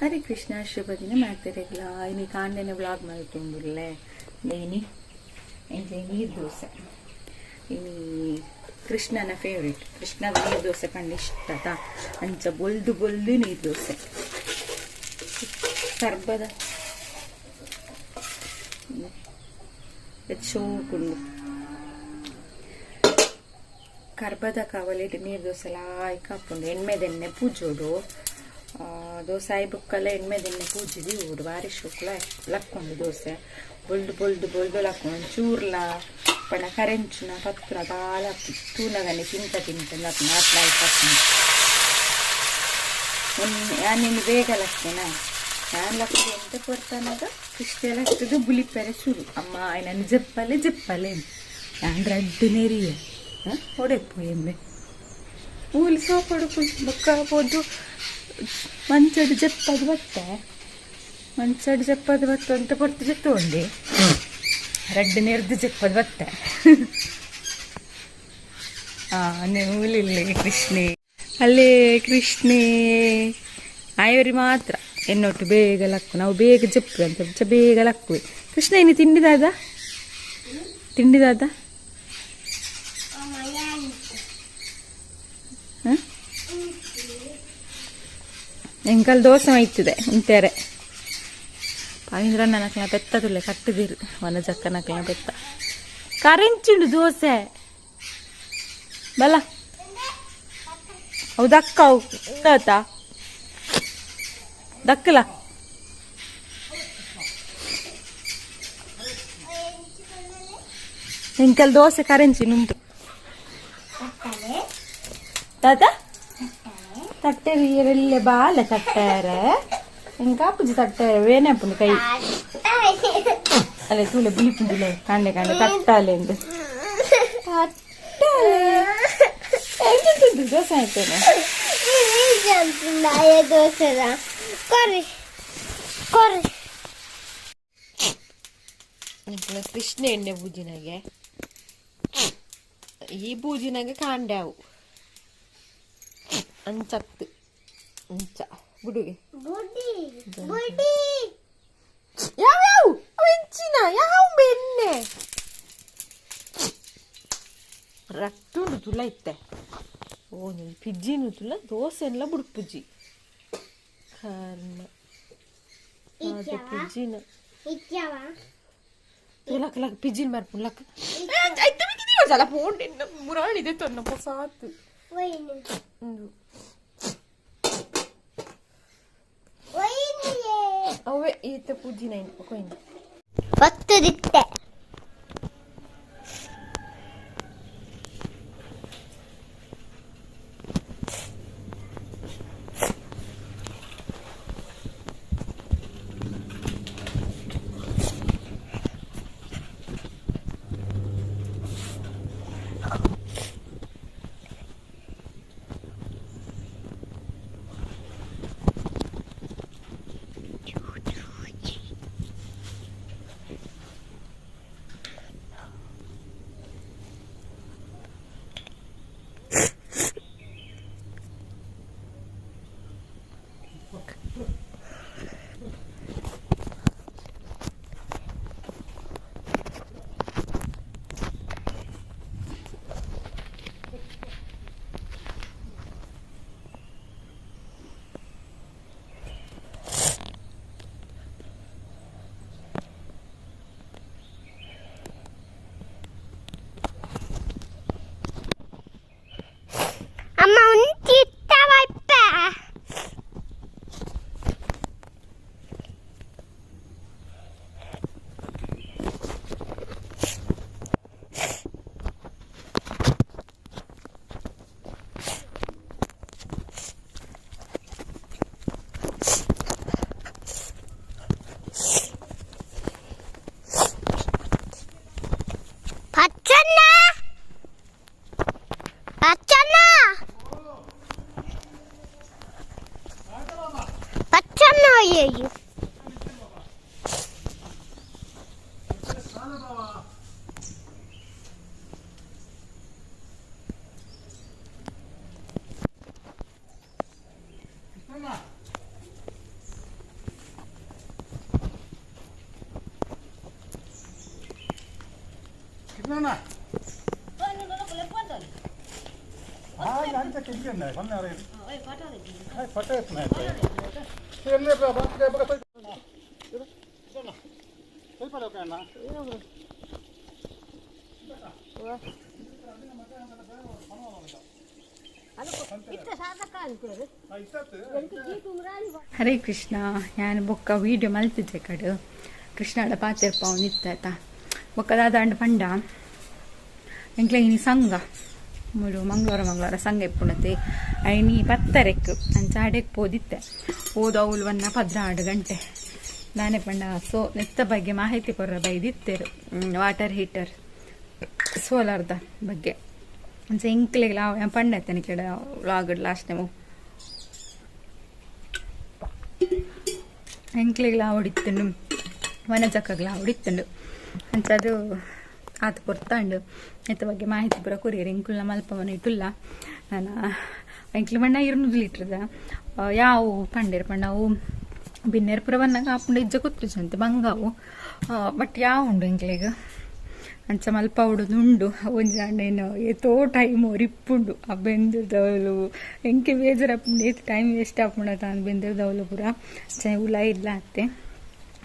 ಹರಿ ಕೃಷ್ಣ ಶುಭ ದಿನ ಮಾಡ್ತಿರಲ್ಲ. ಇನಿ ಕಾಂಡೆನೆ ವ್ಲಾಗ್ ಮಲ್ತೊಂದುಲ್ಲೆ ಇನಿ ಎಂಚ ನೀರು ದೋಸೆ. ಇನಿ ಕೃಷ್ಣನ ಫೇವ್ರೇಟ್, ಕೃಷ್ಣದ ನೀರು ದೋಸೆ ಪಂಡ ಇಷ್ಟದ. ಅಂಚ ಬೊಲ್ದು ಬೊಲ್ದು ನೀರು ದೋಸೆ ಕರ್ಬದ ಶೋಕುಂಡು ಕರ್ಬದ ಕಾವಲಿಡ್ ನೀರು ದೋಸೆ ಲಾಯ್ಕ್ ಹಾಕೊಂಡು ಎಣ್ಮೆದೆಣ್ಣೆ ಪೂಜೋಡು. ದೋಸೆ ಆಯಿ ಬುಕ್ಕಲ್ಲ ಎಣ್ಮೆದೆಣ್ಣೆ ಪೂಜಿದಿ ಊಡು ಬಾರಿ ಶೋಕುಲ ಲಕ್ಕೊಂಡು ದೋಸೆ ಬೊಲ್ದು ಬೊಲ್ದು ಬೊಲ್ದು ಲಕ್ಕೊಂಡು ಚೂರ್ಲ ಪಂಡ ಕರೆಂಚುನ ಪತ್ತುನ ದಾಲ ತೂನಗನೆ ತಿಂತ ತಿಂತ ಆತ್ಲಾಯ್ಕ್ ಹಾಕೊಂಡು ಯಾನ್ ಬೇಗ ಲಕ್ತೇನಾ ಯಾನ್ ಲಕ್ಕುದು ಎಂತ ಕೊಡ್ತಾನಾಗ ಕೃಷ್ಣ ಲಕ್ಕದು ಬುಲಿಪೆರೆ ಶುರು. ಅಮ್ಮ ನನ್ನ ಜಪ್ಪಲೆ ಜಪ್ಪಲೆ ಯಾನ್ ರಡ್ಡು ನೆರಿಯೆ ಹೊಡೆಪೋ ಎಂಬೆ ಊಲಿ ಕಾಪಾಡು ಬೊಕ್ಕ ಪೋದು ಮಂಚಡು ಜಪ್ಪದು ಬತ್ತೆ ಮಂಚಡು ಜಪ್ಪದು ಬತ್ತು ಅಂತ ಪೊರ್ತು ಜೆತ್ತೊಂಡೆ ರಡ್ಡು ನೆರ್ದು ಜಪ್ಪದು ಬತ್ತೆ. ಊಲಿಲ್ಲ ಕೃಷ್ಣೆ ಅಲ್ಲೇ ಕೃಷ್ಣೆ ಆಯೋರಿ ಮಾತ್ರ ಎನ್ನೊಟ್ಟು ಬೇಗ ಲಕ್ಕು ನಾವು ಬೇಗ ಜಪ್ಪು ಅಂತ ಬೇಗ ಲಕ್ಕುವೆ. ಕೃಷ್ಣ ಇನ್ನು ತಿಂಡಿದಾದ ತಿಂಡಿದಾದ ಎಂಕಲ್ ದೋಸೆ ಮೈತಿದೆ ಉಂತೇರೆ ಪಾವಿಂದ್ರ ನಕ್ಲ ಪೆತ್ತದುಲ್ಲೆ ಕಟ್ಟುದಿರು ವನಜಕ್ಕ ನಕ್ಲ ಪೆತ್ತ ಕರೆಂಚುಂಡು ದೋಸೆ ಬಲ ಹೌದಕ್ಕ ಆತಾ ದಕ್ಕಲ ಎಂಕಲ್ ದೋಸೆ ಕರೆಂಚಿ ನುಂಟು ತಾತ ತಟ್ಟೆ ಬಾಲೆ ತಟ್ಟಾರೆ ಎಂಕಾಪುಜಿ ತಟ್ಟಾರೆ ವೇನಪ್ಪುಂಡು ಕೈ ಅಲ್ಲೇ ತೂಲೆ ಬುಲಿಪುಂಡಿಲೆ ಕಾಂಡೆ ಕಾಂಡೆ ತಟ್ಟಾಲೆ ಎಂದು ತಟ್ಟಾಲೆ ಎಂತುಂಟು ದೋಸೆ ಆಯ್ತೇನೆ ದೋಸೆ ಕೊರಿ ಕೊರಿ. ಕೃಷ್ಣ ಎಣ್ಣೆ ಬೂಜಿನಾಗೆ ಈ ಬೂಜಿನಾಗೆ ಕಾಂಡ್ಯಾವು ಅಂಚತ್ತು ಅಂಚ ಬುಡುಗೆ ಯಾವ ಯಾವ ಅವು ಎಂಚಿನ ಯಾವ ಬೆಣ್ಣೆ ರಟ್ಟುಂಡು ತುಲ ಇತ್ತೆ ಓ ನೀನು ಪಿಜ್ಜಿನು ತುಲ ದೋಸೆ ಎಲ್ಲ ಬುಡ್ಪುಜಿ ಕರ್ಮ ಅದು ಪಿಜ್ಜಿನ ಲಕ್ ಲಕ್ ಪಿಜ್ಜಿನ ಬರ್ಪು ಲಕ್ ಐತೆ ಮಿಕ್ಕಿದೀವ ಪೋಂಡಿನ ಮುರಾಣಿದೆ ತೊನ್ನ ಪೊಸಾತು ಅವೇ ಈತ ಪೂಜಿನ ಕೊಯ್ನ ಒತ್ತುದಿತ್ತೆ. ಅಮ್ಮ ಉಂಚಿತ್ತವಪ್ಪ. ಪಚ್ಚಣ್ಣ ಪಚ್ಚಣ್ಣ ಪಚ್ಚಣ್ಣ ಅಯ್ಯಯ್ಯೋ. Hare Krishna ಯಾನ್ ಬೊಕ್ಕ ವೀಡಿಯೋ ಮಲ್ತಿದ್ದೆ ಕಡು ಕೃಷ್ಣಡ ಪಾತೆರ್ಪ ಅವನಿತ್ತಾಯ್ತಾ ಬೊಕ್ಕ ದಾದಾಂಡ ಪಂಡ ಎಂಕ್ಲೆ ಇನಿ ಸಂಘ ಮುಳು ಮಂಗಳವಾರ ಮಂಗಳವಾರ ಸಂಘ ಇಪ್ಪುಣತೆ ಐನಿ ಪತ್ತರೆಕ್ ಅಂಚ ಅಡೆಕ್ ಪೋದಿತ್ತೆ ಓದು ಅವಳು ವನ್ನ 12 ಗಂಟೆ ನಾನೇ ಪಂಡ ಸೊ ನೆತ್ತ ಬಗ್ಗೆ ಮಾಹಿತಿ ಕೊರ್ರ ಬೈದಿತ್ತೆರು ವಾಟರ್ ಹೀಟರ್ ಸೋಲಾರ್ದ ಬಗ್ಗೆ ಅಂಚ ಎಂಕ್ಲೆಗ್ಲ ಪಂಡ ಎತ್ತನಿಕ್ಲೆಡ vlog last time ಎಂಕ್ಲೆಗ್ಲ ಹೊಡಿತ್ತುಂಡು ವನಜಕ್ಕಗ್ಲ ಹೊಡಿತ್ತುಂಡು ಅಂಚ ಅದು ಆತ ಕೊರ್ತಾಂಡು ನೆತ್ತ ಬಗ್ಗೆ ಮಾಹಿತಿ ಪೂರ ಕೊರಿಯರ್ ಎಂಕುಲ್ನ ಮಲ್ಪವನ ಇಟ್ಟುಲ್ಲ ನಾನು ಎಂಕ್ಲು ಬಣ್ಣ 200 ಲೀಟ್ರದ ಯಾವ ಪಂಡೇರು ಪಂಡ ಅವು ಬಿನ್ನೇರು ಪೂರ ಬನ್ನಾಗ ಆಪುಂಡು ಇಜ್ಜ ಕೊತ್ತುಜಂತೆ ಬಂಗಾವು ಬಟ್ ಯಾವ ಉಂಡು ಎಂಕ್ಲೆಗ್ ಅಂಚ ಮಲ್ಪ ಉಡುದು ಉಂಡು ಒಂಜಿ ಅಂಡ ಏತೋ ಟೈಮ್ ಒರಿಪ್ಪುಂಡು ಆ ಬೆಂದಿರ್ದವಳು ಎಂಕೆ ಬೇಜಾರಪ್ಪುಂಡು ಏತ್ ಟೈಮ್ ವೇಸ್ಟ್ ಆಪುಂಡ ತಾನು ಬೆಂದಿರ್ದವಳು ಪೂರ ಅಂಚ ಉಲ ಇಲ್ಲ ಅತ್ತೆ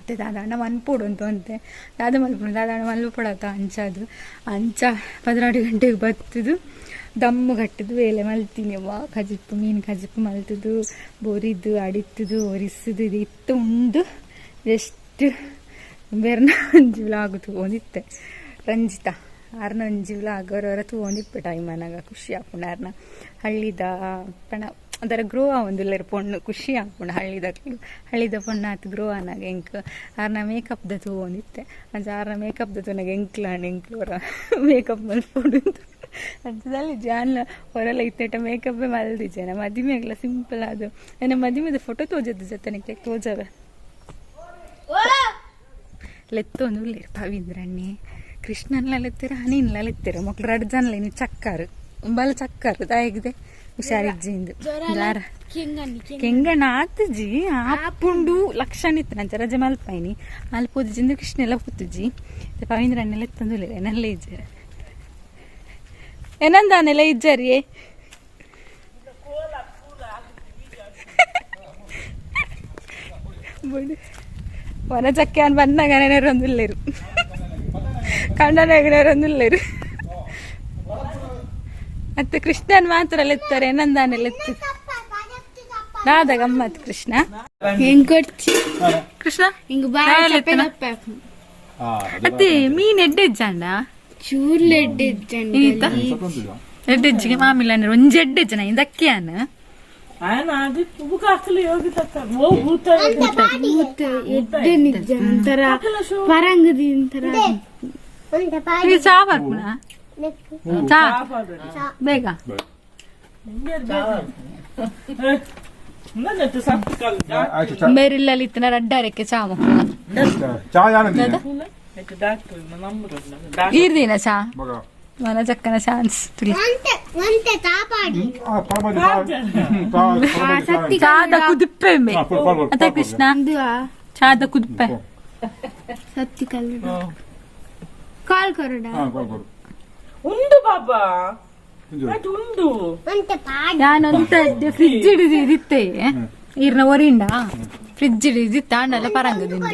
ಅತ್ತೆ ದಾದಾಂಡ ಮನ್ಪೊಡು ಅಂತ ಅಂತೆ ದಾದ ಮಲ್ಪುಂಡು ದಾದಾಂಡ ಮಲ್ಪೊಡತ್ತ ಅಂಚ ಅದು ಅಂಚ 12 ಗಂಟೆಗೆ ಬತ್ತದು ದಮ್ಮು ಕಟ್ಟದು ವೇಲೆ ಮಲ್ತೀನಿ ಅವ್ವ ಕಜಿಪ್ಪು ಮೀನು ಕಜಿಪ್ಪು ಮಲ್ತದು ಬೊರಿದು ಅಡಿತ್ತದು ಒರಿಸುದು ಇದು ಇತ್ತು ಉಂಡು ಎಷ್ಟು ಬೇರೆ ಒಂಜಿ ವ್ಲಾಗ್ ತಗೊಂಡಿತ್ತೆ ರಂಜಿತಾ ಆರ್ನ ಒಂಜಿ ವ್ಲಾಗ್ ಅವರವರ ತಗೊಂಡಿಪ್ಪೆ ಟೈಮ್ ಅನಾಗ ಖುಷಿ ಆಪುಂಡು ಆರ್ನ ಹಳ್ಳಿದ ಪಣ ಅದರ ಗ್ರೋ ಆವೊಂದುಲ್ಲೆರ್ ಪೊಣ್ಣು ಖುಷಿ ಆಪುಂಡು ಹಳ್ಳಿದ ಪೊಣ್ಣು ಆತ್ ಗ್ರೋ ಆನಾಗ ಎಂಕ್ ಆರ್ನ ಮೇಕಪ್ದ ತಗೊಂಡಿತ್ತೆ ಅಂಚ ಆರ್ನ ಮೇಕಪ್ದ ತೂನಾಗ ಎಂಕ್ಲಾಂಡ್ ಎಂಕ್ಲು ಅವರ ಮೇಕಪ್ ಮಲ್ಪೊಡು ಅಂಚದಲ್ಲಿ ಜಾನ್ಲ ಹೊರಲ್ಲ ಇತ್ತೇಟ ಮೇಕಪ್ಪೇ ಮಲ್ದಿಜೆ ಮದಿಮೆಗ್ಲ ಸಿಂಪಲ್ ಅದು ನನ್ನ ಮದಿಮೆದ ಫೋಟೋ ತೋಜದ್ದು ಜೊತೆನಕ್ಕೆ ತೋಜವೆ ಲೆತ್ತೊಂದು ಉಲ್ಲೇರು ಪವೀಂದ್ರಣ್ಣೆ ಕೃಷ್ಣನ್ಲ ಲೆತ್ತೀರ ಹನಿನ್ಲ ಲೆತ್ತೀರ ಮಕ್ಳು ರಡ್ ಜನಲ ಇನ್ನು ಚಕ್ಕಾರು ಬಲ ಚಕ್ಕಾರು ತಾಯಿಗಿದೆ ಹುಷಾರಿಜ್ಜಿಂದು ದಾರ ಕೆಂಗಣ್ಣ ಆತಜಿ ಆಪುಂಡು ಲಕ್ಷಣ ಇತ್ತು ನಂಚ ರಜೆ ಮಲ್ಪಾಯಿನಿ ಮಲ್ಪೋದಿಜಿಂದು ಕೃಷ್ಣೆಲ್ಲ ಪುತ್ತುಜಿ ಪವೀಂದ್ರಣ್ಣೆ ಲೆತ್ತೊಂದು ಉಲ್ಲೇರು ಏನಲ್ಲ ಇಜ್ಜಾರ ಏನಂದಾನೆಲ್ಲ ಇಜ್ಜಾರಿಯೇ ವನಜಕ್ಕೆ ಅನ್ ಬಂದಾಗ ನೆನರೊಂದುಲ್ಲೇರು ಕಣ್ಣನೆಗರೊಂದುಲ್ಲೇರು ಮತ್ತೆ ಕೃಷ್ಣನ್ ಮಾತ್ರ ಲೆತ್ತಾರೆ ಏನಂದಾನೆ ಲೆತ್ತು ನಾದ ಗಮ್ಮತ್ ಕೃಷ್ಣ ಕೃಷ್ಣ ಅತ್ತೆ ಮೀನ್ ಎಡ್ಡೆಜ್ಜಾಂಡ ಎಡ್ಡೆಜ್ಜಿಗೆ ಮಾಮಿಲ್ಲ ಅಂದ್ರೆ ಒಂಜಿ ಎಡ್ಡೆಜ್ಜನ ಇಂದಕ್ಕಿಯಾನ ಚಾ ಬರ್ಪುಣ ಚಾ ಬೇಗ ಬೇರಿಲ್ಲ ಇತ್ತನ ರಡ್ಡಾರಕ್ಕೆ ಚಾ ಈರ್ದಿನ ಚಾ ಮನಜಕ್ಕನ ಚಾನ್ಸ್ ಚಾದ ಕುದುಪ್ಪೆ ಅತ್ತ ಕೃಷ್ಣ ಚಾದ ಕುದುಪ್ಪೆ ಸತ್ತಿ ಕಾಲ್ ಕೊರಡ ಉಂಡು ಬಾಬಾ ಉಂಡು ನಾನೊಂತ ಫ್ರಿಜ್ ಹಿಡಿದು ಇದಿತ್ತೆ ಈರ್ನ ಒರಿಂಡ ಫ್ರಿಜ್ ಹಿಡಿದು ಆಂಡಲ್ಲ ಪರಂಗದಿಂದ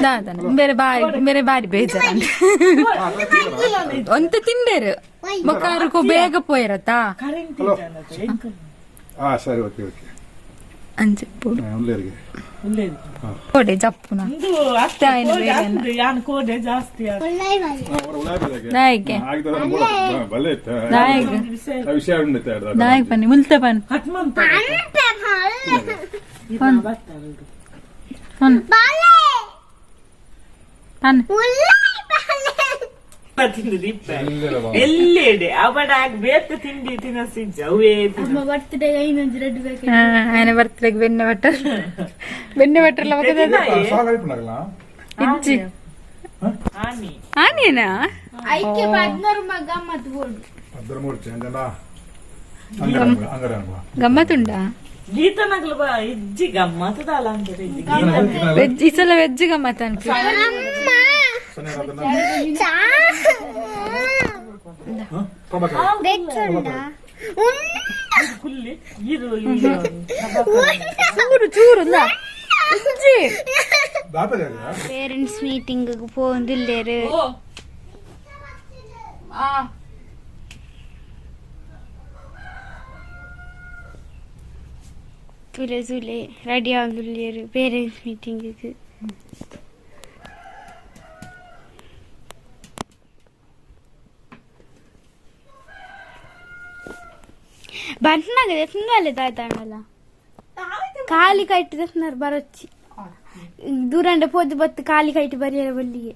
ದಾದನ ಬೇರೆ ಬಾರಿ ಬೇರೆ ಬಾರಿ ಬೇಜಾರ ಒಂತ ತಿಂಡೇರು ಬೊಕ್ಕಾರಕ್ಕೂ ಬೇಗ ಪೋಯಿರತ್ತಾ ಸರಿ ಓಕೆ ಓಕೆ ಅಂಚೆಪ್ಪುಡು ಕೋಡೆ ಜಪ್ಪುನ ನಾಯಿಗೆ ನಾಯಿಗೆ ಬನ್ನಿ ಮುಲ್ತೆ ಬನ್ನಿ ಎಲ್ಲೆಡೆ ಅವಡ ಬೇತ ತಿಂಡಿ ತಿನಸಿಜ್ಜ ಅವೇ ఆయన బర్త్డేకి ಬೆಣ್ಣೆ ಬಟ್ಟರ್ ಬೆಣ್ಣೆ ಬಟ್ಟರ್ಲ ಇಜ್ಜಿ ಆನೇನಾ ಗಮ್ಮತ್ತುಂಡ ಗೀತನಗ್ಲು ಬಾ ಇಜ್ಜಿ ಗಮ್ಮತ್ತದಲ್ಲ ಅಂತಾರೆ ವೆಜ್ ಈ ಸಲ ವೆಜ್ ಗಮ್ಮತ್ತ ಅನ್ಕ ಚೂರು ಚೂರು ಪೇರೆಂಟ್ಸ್ ಮೀಟಿಂಗ್ ಪೋಂದಿಲ್ಲೇರು. ತುಲೆ ತುಲೆ ರೆಡಿ ಆಗುಲ್ಲೇರು ಪೇರೆಂಟ್ಸ್ ಮೀಟಿಂಗ್. ಬಂಟ್ನಾಗ ಎತ್ತಲ್ಲ ದಾದಾಣಲ್ಲ ಖಾಲಿ ಕೈಟ್ ದತ್ನಾರ್ ಬರೊಚ್ಚಿ ದೂರಂಡ ಪೋದು ಬತ್ತು ಖಾಲಿ ಕೈಟ್ ಬರಿಯರ ಬಲ್ಲಿಗೆ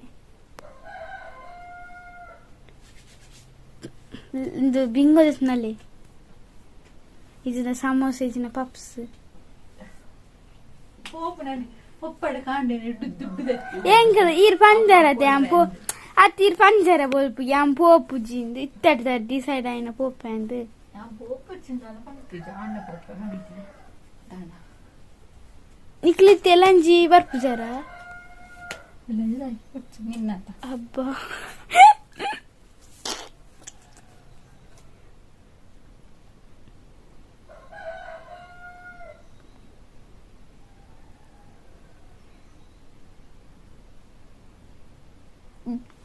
ಇಂದು ಬಿಂಗೋ ದತ್ನಲ್ಲಿ ಇದನ್ನ ಸಮೋಸ ಇದನ್ನ ಪಪ್ಸ್ ಎಂಕದ ಈರ್ ಪಂಜರತೆ ಅಂಪೋ ಅತ್ ಈರ್ ಪಂಜರ ಬೋಲ್ಪು ಯಾಂ ಪೋಪುಜಿ ಇತ್ತಡ ಡಿಸೈಡ್ ಆಯ್ನ ಪೋಪ ಅಂದ್ ನಿಕ್ಲಿತ್ತೆ ಲಂಜಿ ಬರ್ಪುಜಾರ ಅಬ್ಬಾ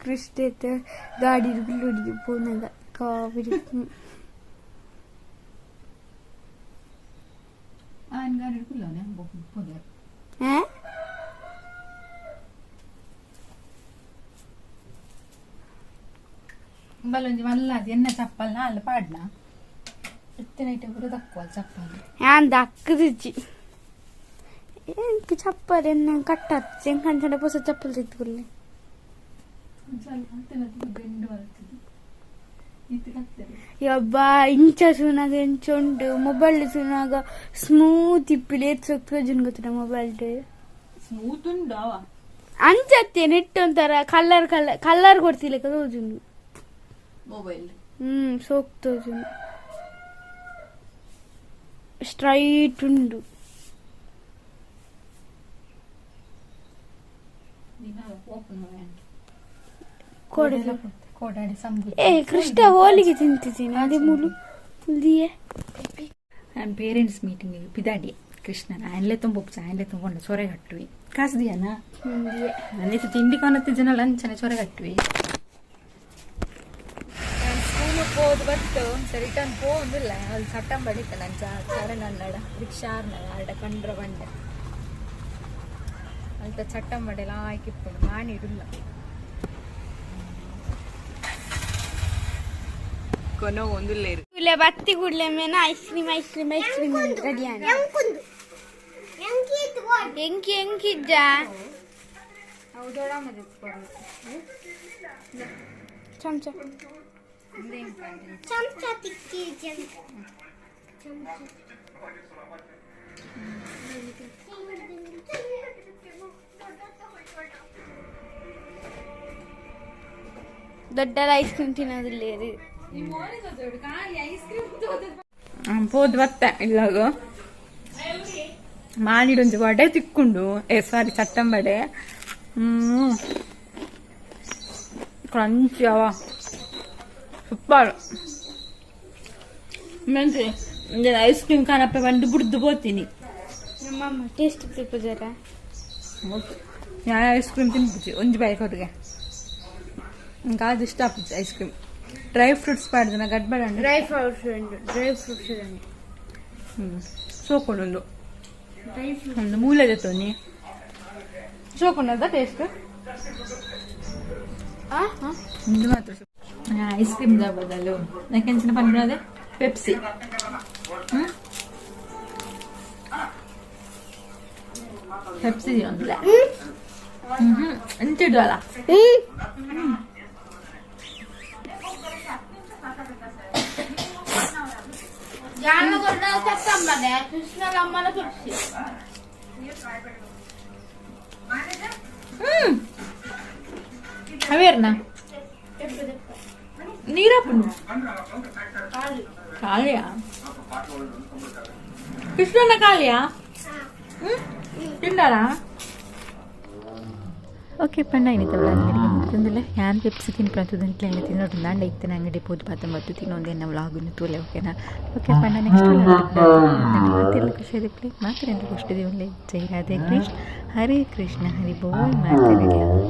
ಕೃಷ್ಣ ಗಾಡಿ ಗುಳ್ಳುಡಿಗೆ ಪೋನಾಗ ಕಾವಿಡಿ ಬಲೊಂಜಿ ಮಲ್ಲ ಎಣ್ಣೆ ಚಪ್ಪಲ್ ನಾಲ್ ಪಾಡ್ನ ಇತ್ತಿನ ಐಟ ಪೂರ ದಕ್ಕುವಲ್ ಚಪ್ಪಲ್ ಯಾನ್ ದಕ್ಕದಿಜ್ಜಿ ಎಂಕ್ ಚಪ್ಪಲ್ ಎನ್ನ ಕಟ್ಟತ್ ಎಂಕಂಚನೆ ಪೊಸ ಚಪ್ಪಲ್ ತೆಗ್ದುಕೊಳ್ಳಿ ಯಬ್ಬ ಇಂಚ ಸುನಾಗ ಎಂಚ ಉಂಡು ಮೊಬೈಲ್ ಸುನಾಗ ಸ್ಮೂತ್ ಇಪ್ಪಿಲಿ ಏತ್ ಸೊಕ್ತ ಜುನ್ ಗೊತ್ತಿಲ್ಲ ಮೊಬೈಲ್ ಸ್ಮೂತ್ ಉಂಡು ಅವ ಅಂಚತ್ತೆ ನೆಟ್ ಒಂಥರ ಕಲರ್ ಕಲರ್ ಕಲರ್ ಕೊಡ್ತಿಲ್ಲ ತೋಜುಂಡು ಮೊಬೈಲ್ ಸೋಕ್ ತೋಜುಂಡು ಸ್ಟ್ರೈಟ್ ಉಂಡು ಏ ಕೃಷ್ಣ ಹೋಲಿಗೆ ತಿಂತಿದ್ದೀನಿ ಅದೇ ಮುಲು ದಿಯೆ. ನಾನು ಪೇರೆಂಟ್ಸ್ ಮೀಟಿಂಗ್ ಪಿದಾಡಿ ಕೃಷ್ಣನ ಆಯ್ಲೆ ತುಂಬ ಆಯ್ಲೆ ತುಂಬಿಕೊಂಡು ಸೊರೆ ಕಟ್ಟುವಿ ಕಾಸ್ದಿಯಾನ ನನ್ನಿತ್ತು ತಿಂಡಿ ಕಾಣತ್ತೆ ಜನ ಲಂಚನೆ ಸೊರೆ ಕಟ್ಟುವಿ. ನಾನು ಸ್ಕೂಲ್ ಹೋದ್ ಬತ್ತು ಸರಿ ರಿಟರ್ನ್ ಪೋಂದಿಲ್ಲ ಅಲ್ಲಿ ಸಟ್ಟಂ ಬಡಿತ ನಾನು ಚರ ನನ್ನಡ ರಿಕ್ಷಾ ಆರ್ಡ ಕಂಡ್ರ ಬಂಡೆ ಅಲ್ತ ಚಟ್ಟಂ ಬಡೆಲ್ಲ ಆಯ್ಕಿಪ್ಪುಂಡು ಮಾಣಿ ಇಡುಲ್ಲ ಕೊನೋ ಒಂದುಲ್ಲೇರು ಇಲ್ಲ ಬತ್ತಿ ಕೂಡಲೇ ಮೇನ ice cream ice cream ice cream ready ಎಂಕಿ ಎಂಕಿದ್ದ ಚಮಚ ಚಮಚ ತಿಕ್ಕಿ ದೊಡ್ಡ ಐಸ್ ಕ್ರೀಮ್ ತಿನ್ನೋದಿಲ್ಲ. ಪೋದು ಬತ್ತ ಇಲ್ಲಾಗ ಮಾನಿಡೊಂಜಿ ವಡೆ ತಿಕ್ಕೊಂಡು ಏ ಸಾರಿ ಚಟ್ಟಂಬಡೆ ಕ್ರಂಚಿ ಅವ ಸೂಪರ್ ಮೆಂತೆ ಐಸ್ ಕ್ರೀಮ್ ಕಾಣಪ್ಪೆ ಬಂದು ಬುಡ್ದು ಪೋತೀನಿ. ನಮ್ಮಮ್ಮ ಟೇಸ್ಟ್ ತಿಪ್ಪುಜಾರ ನಾನು ಐಸ್ ಕ್ರೀಮ್ ತಿನ್ಪುಜಿ ಒಂಜಿ ಬಾಯಿ ಕೊಟ್ಟಿಗೆ ನಂಗೆ ಅದು ಇಷ್ಟ ಆಪುಜಿ ಐಸ್ ಕ್ರೀಮ್. ಡ್ರೈ ಫ್ರೂಟ್ಸ್ ಪಾಡ್ದನ ಗಡ್ಬಡ ಡ್ರೈ ಫ್ರೂಟ್ಸ್ ಡ್ರೈ ಫ್ರೂಟ್ಸ್ ಸೋಕೊಂಡೊಂದು ಒಂದು ಮೂಲೆ ತೋನಿ ಸೋಕೊಂಡದ ಟೇಸ್ಟ್ ಇದು ಮಾತ್ರ ಐಸ್ ಕ್ರೀಮ್ ಬದಲು ಯಾಕೆಂಚಿನ ಪನ್ಪಿನದೆ ಪೆಪ್ಸಿ ಪೆಪ್ಸಿ ಒಂದಿಲ್ಲ ಎಂಚಿಡ್ವಲ್ಲ. ಅವೇರ್ನ ನೀರಪ್ಪನು ಖಾಲಿಯಾ ಕೃಷ್ಣನ ಖಾಲಿಯಾ ತಿಂದಾರ ಓಕೆ ಪಂಡ ಇನಿತ ವ್ಲಾಗ್ ಮುಗಿತೊಂದುಲ್ಲೆ. ಯಾನ್ ಪೆಪ್ಸಿ ತಿನ್ಪುನ ತೂದು ನಿಕ್ಲೆ ತಿನ್ನೊಡು ದಾಂಡ ಇತ್ತಿನ ಅಂಗಡಿ ಪೋದು ಪತ್ತೊಂಬತ್ತು ತಿನ್ನೊಂದು ಎನ್ನ ವ್ಲಾಗ್ನು ತೂಲೆ, ಓಕೆನಾ? ಓಕೆ ಪಂಡ ನೆಕ್ಸ್ಟ್ ಮಾತೆಲ್ಲ ಖುಷಿ ಆದಿಪ್ಪುಲೆ, ಮಾತ್ರ ಎಂತ ಖುಷಿ. ಜೈ ರಾಧೆ ಕೃಷ್ಣ, ಹರೇ ಕೃಷ್ಣ, ಹರಿ ಬೋಲ್ ಮಾತೆರೆಗ್ಲ.